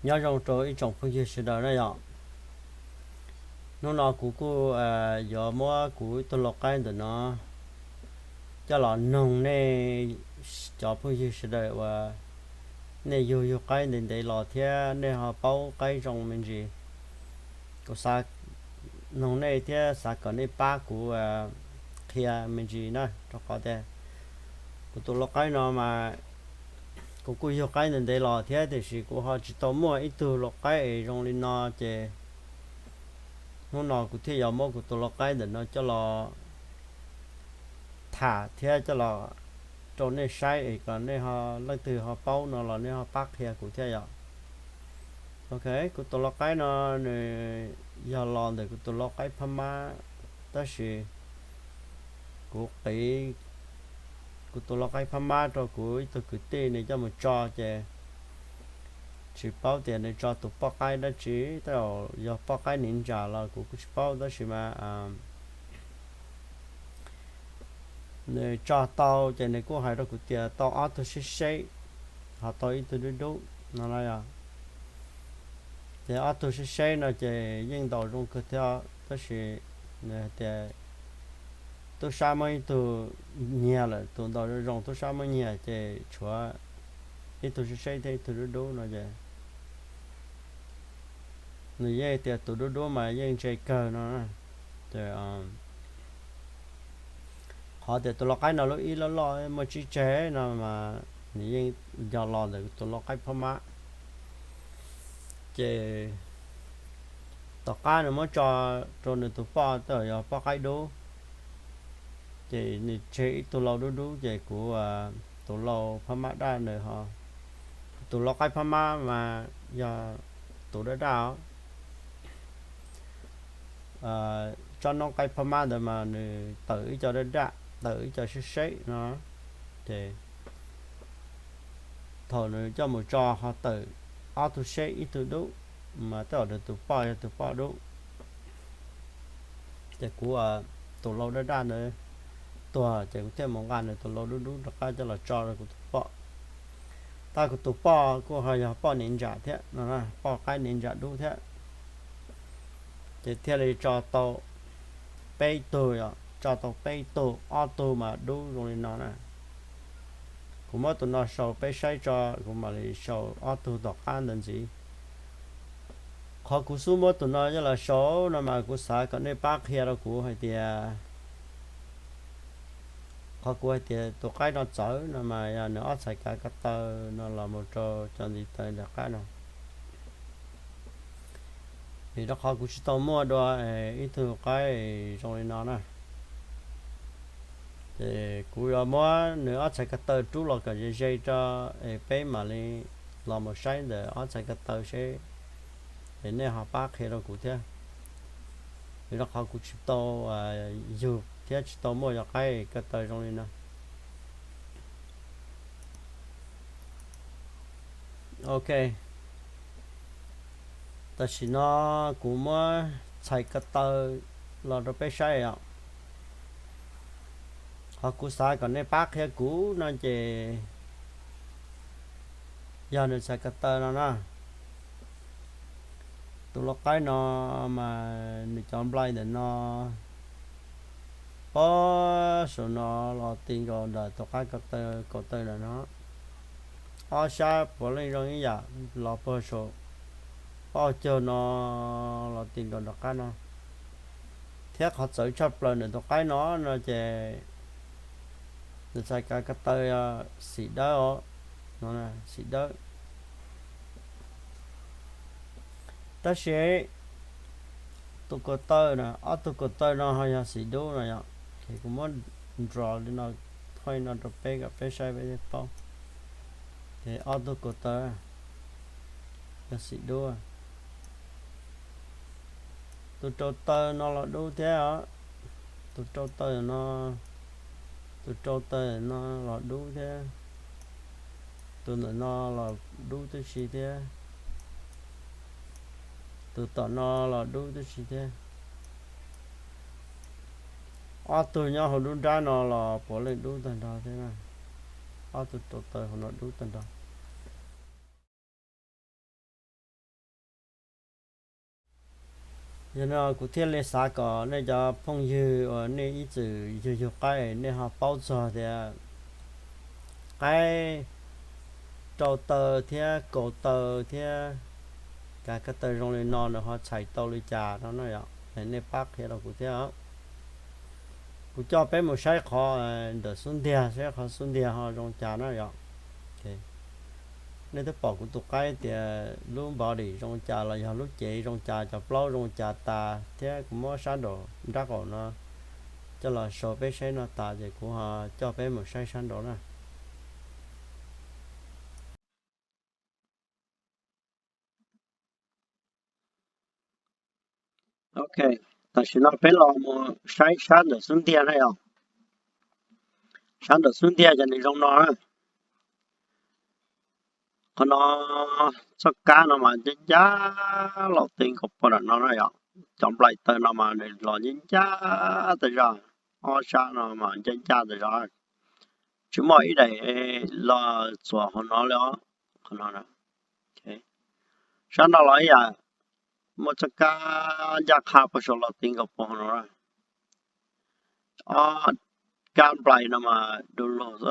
Nyob zoo rau ib tsoom phooj ywg sawv daws na yom. Hnub no kuv kuj yuav muab kuv ib tug lau qaib ntawm no coj los noog nej cov phooj ywg sawv daws uas nej yug yug qaib ntev ntev los thiab nej ho paub qaib zoo me ntsis. Kuv xav noog nej thiab xav kom nej pab kuv qhia me ntsis na, rau qhov tias kuv tus lau qaib no mas kuv kuj yug qaib ntev ntev los thiab tiam sis kuv ho tsis tau muaj ib tug lau qaib es zoo li no ces hnub no kuv thiaj yuav muab kuv tus lau qaib ntawm no coj los tham thiab coj los rau nej saib es kom nej ho leej twg ho paub no los nej ho pab qhia kuv thiab yom. Ok, kuv tus lau qaib no nws yog los ntawm kuv tus lau qaib phab mab, tab sis kuv qiv kuv tus lau qaib phab mab rau kuv ib tug kwv tij nws coj mus tso ces tsis paub tias nws tso tus poj qaib dab tsi, tej zaum yog poj qaib niv ntsa los kuv kuj tsis paub tab sis mas nws tso tau ces nws kuj hais rau kuv tias tau ob tug seb seb, ho tau ib tug dub dub no na yom. Ces ob tug seb seb no ces yeej ntaus zoo kawg thiab tab sis nws hais tias tub sab muab ib tug nyiag lawm, tus ntaus zoo zoo tub sab muab nyiag ces tshuav ib tug seb seb thiab ib tug dub dub no ces nws yeej tias tus dub dub mas yeej ntse kawg no. Qhov tias tus lau qaib no lub ib loj loj muaj tsib ceg no mas nws yeej yog los ntawm tus lau qaib phab mab. Ces tom qab nws muab tso rau nws tus poj, tej zaum yog poj qaib dub, ces nws tseg ib tug lau dub dub ces kuv tus lau phab mab daj nws ho, tus lau qaib phab mab mas yog tus daj daj os. Tsob noob qaib phab mab ntawd mas nws tawm ib co daj daj, tawm ib co seb seb no. Ces thaum nws coj mus tso ho tawm ob tug seb ib tug dub, mas tej zaum nws tus poj yog tus poj dub. Ces kuv tus lau daj daj ntawd tuag ces kuv thiaj mus nqa nws tus lau dub dub rov qab coj los tso rau kuv tus poj. Tab kuv tus poj kuj ho yog poj niv ntsa thiab no, poj qaib niv ntsa dub thiab. Ces thiaj li tso tau peb tug, tso tau peb tug, ob tug mas dub zoo li no na. Kuv muab tus no sau peb saib tso, kuv mam li sau ob tug tom qab ntawd ntxiv. Qhov kuv xub muab tus no coj los sau no mas kuv xav kom nej pab qhia rau kuv hais tias, qhov kuv hais tias tus qaib no txawv no mas yog nws ob txhais kav ko taw no los mus rau cov ntiv taw nram qab no. Vim rau qhov kuv tsis tau muaj dua ib tug qaib zoo li no na. Ces kuv yuav muab nws ob txhais ko taw rub los kom ze ze tso, es peb mam li los mus saib ntawm ob txhais ko taw seb, es nej ho pab qhia rau kuv thiab. Vim rau qhov kuv tsis tau yug thiab tsis tau muaj cov qaib ko taw zoo li no. Ok, tam sim no kuv muab txhais ko taw los rau peb saib os. Qhov kuv xav kom nej pab qhia kuv no ces yog nws txhais ko taw no na. Tus lau qaib no mas nws cov nplai ntawm no, pob saum no los ti nkaus ntawm tus qaib ko taw, kaum taw ntawm no. Ob sab puav leej zoo ib yam los puag saum pob caug no los ti nkaus nram qab no. Thiab qhov txawv tshaj plaws ntawm tus qaib no no ces nws txhais kav ko taw xim dawb os, xim dawb. Tab sis tus kaum taw na, ob tug kaum taw no ho yog xim dub no yom. Ces kuv muab nrov li no, thaij no rau peb kom peb saib peb thiaj paub. Ces ob tug kaum taw yog xim dub. Tus rau taw no los dub thiab os. Tus rau taw no, tus rau taw no los dub thiab. Tus ntawm no los dub tib si thiab. Tus tom no los dub tib si thiab. Ob tug nyob hauv nruab nrab no los puav leej dub tag nrho thiab na. Ob tug rau taw hauv no dub tag nrho. Yog no kuv thiaj li xav kom nej cov phooj ywg uas nej ib txwm yug yug qaib nej ho paub txog tias qaib rau taw thiab kaus taw thiab kav ko taw zoo li no nws ho txhais tau li cas no na yom. Nej pab qhia rau kuv thiab. Kuv coj peb mus saib qhov ntawm xub ntiag, saib qhov xub ntiag ho zoo cas na yom. Nej twb pom kuv tus qaib tias lub body zoo cas los yog lub cev zoo cas, cov plaub zoo cas tas thiab kuv muab sab nraum nraub qaum no coj los show peb saib no tas ces kuv ho coj peb mus saib sab nraud na. Ok, tam sim no peb los mus saib sab ntawm xub ntiag na yom. Sab ntawm xub ntiag ces nws zoo no. Qhov no txoj kab no mas ncaj ncaj los ti nkaus puag nram no na yom. Cov nplaim taw no mas nws los ncaj ncaj tas zog, ob sab no mas ncaj ncaj tas zog. Tsis muaj ib daim los txuam hauv no li os. Qhov no, sab no los ib yam, muaj txoj kab ncaj qha puag saum los ti nkaus puag hauv no. Ob kab nplaim no mas du lug,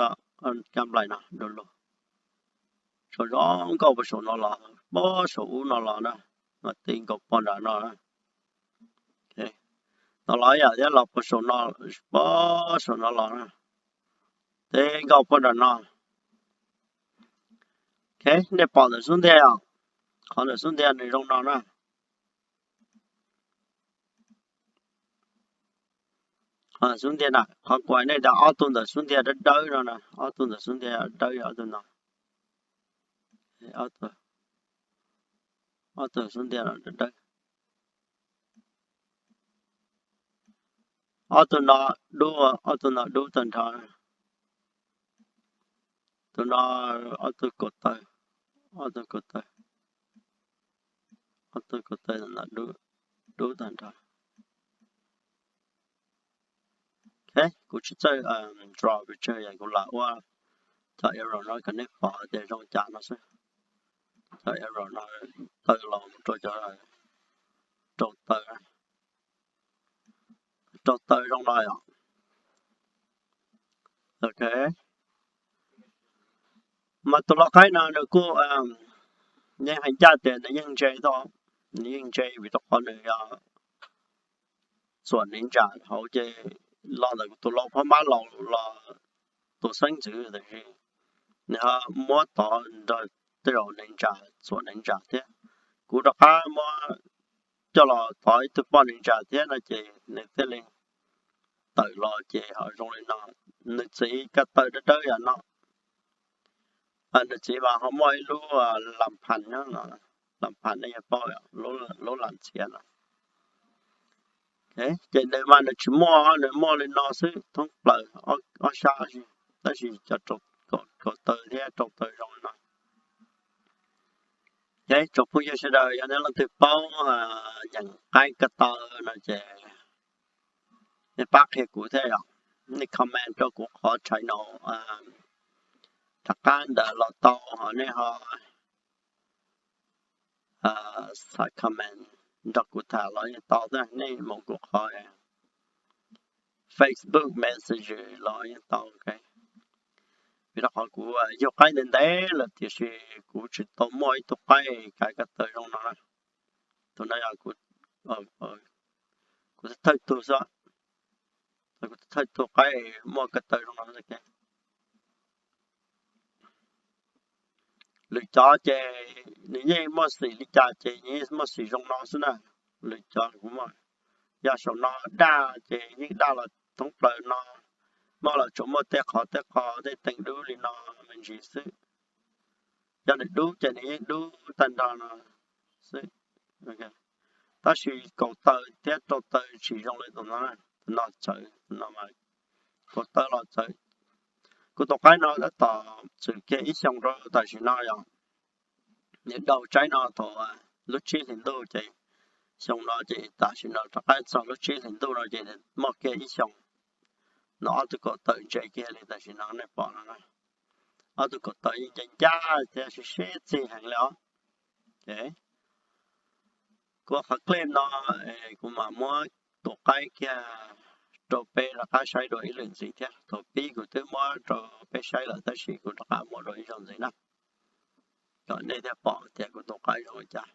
kab nplaim no du lug, saum zoo nkauj puag saum no los, puag saum ub no los na, mas ti nkaus puag nram no. No los ib yam thiab, los puag saum no, puag saum no los na, ti nkaus puag nram no. Nej pom ntawm xub ntiag os, qhov ntawm xub ntiag nws zoo no na. Qhov xub ntiag na, qhov kuv hais nej tias ob tug ntawm xub ntiag dawb dawb no na, ob tug ntawm xub ntiag dawb, ob tug no, ob tug xub ntiag dawb dawb. Ob tug no dub, ob tug no dub tag nrho. Tus no ob tug kaus taw, ob tug kaus taw, ob tug kaus taw dub tag nrho. Kuv tsis txawj draw picture, yog kuv lam ua cov arrow no kom nej pom tias zoo cas no xwb. Cov arrow no taw los mus rau cov rau taw, rau taw zoo no yom. Ok, mas tus lau qaib no nws kuj yeej hais ncaj tias nws yeej ntse, nws yeej ntse vim rau qhov nws yog txuam nev ntsam hauv ces los ntawm tus lau phab mab laus los tus xeeb ntxwv, tab sis nws ho muab tov nrog tej zaum nev ntsam, txuam nev ntsam thiab. Kuv rov qab muab coj los tov ib tug poj nev ntsam thiab no ces nws thiaj li tawm los ces ho zoo li no. Nws txiv ko taw dawb dawb yam no. Nws txiv mas ho muaj ib lub lam phas, lam phas nej yog paub, lub lam ntxhiav no. Ces nws mas nws tsis muaj, nws muaj li no xwb thoob plaws ob sab, tab sis cov kaus taw thiab rau taw zoo li no. Tsoom phooj ywg sawv daws, yog nej leej twg paub nyeem qaib ko taw no ces nej pab qhia kuv thiab yom. Nej comment rau kuv qhov channel rov qab ntawd los tau, ho nej ho xa comment nrog kuv tham los yeej tau thiab, nej mus kuv qhov Facebook Messenger los yeej tau. Vim rau qhov kuv yug qaib ntev ntev lawm tiam sis kuv tsis tau muaj ib tug qaib kav ko taw zoo no na. Tus no yog kuv thawj tug xwb, kuv thawj tug qaib muaj ko taw zoo no. Lwm cov ces nws yeej muaj xim li cas ces yeej muaj xim zoo no xwb na. Lwm cov kuv muaj, yog saum no daj ces yeej daj los thoob plaws no, muaj los tsuas muaj tej qhov tej qho tej teev dub li no me ntsis xwb. Yog nws dub ces nws yeej dub tag nrho no xwb. Tab sis kaus taw thiab rau taw tsis zoo li tus no, tus no txawv, tus no mas kaus taw los txawv. Kuv tus qaib no tab tom txwm kiag ib xyoos rau tam sim no yom. Nws daug tsaib no thaum lub tsib hlis ntuj ces xyoo no ces tam sim no rov qab txog lub tsib hlis ntuj no ces muaj kiag ib xyoos. No ob tug kaus taw ntse kiag li tam sim no nej pom no na. Ob tug kaus taw yeej ncaj ncaj thiab sib sib txig heev li os. Kuv qhov clip no kuv mam muab tus qaib kiag rau peb rov qab saib dua ib lwm ntxiv thiab. Thaum pib kuv twb muab rau peb saib lawm tab sis kuv rov qab muab dua ib zaug ntxiv na, kom nej thiaj pom tias kuv tus qaib zoo li cas.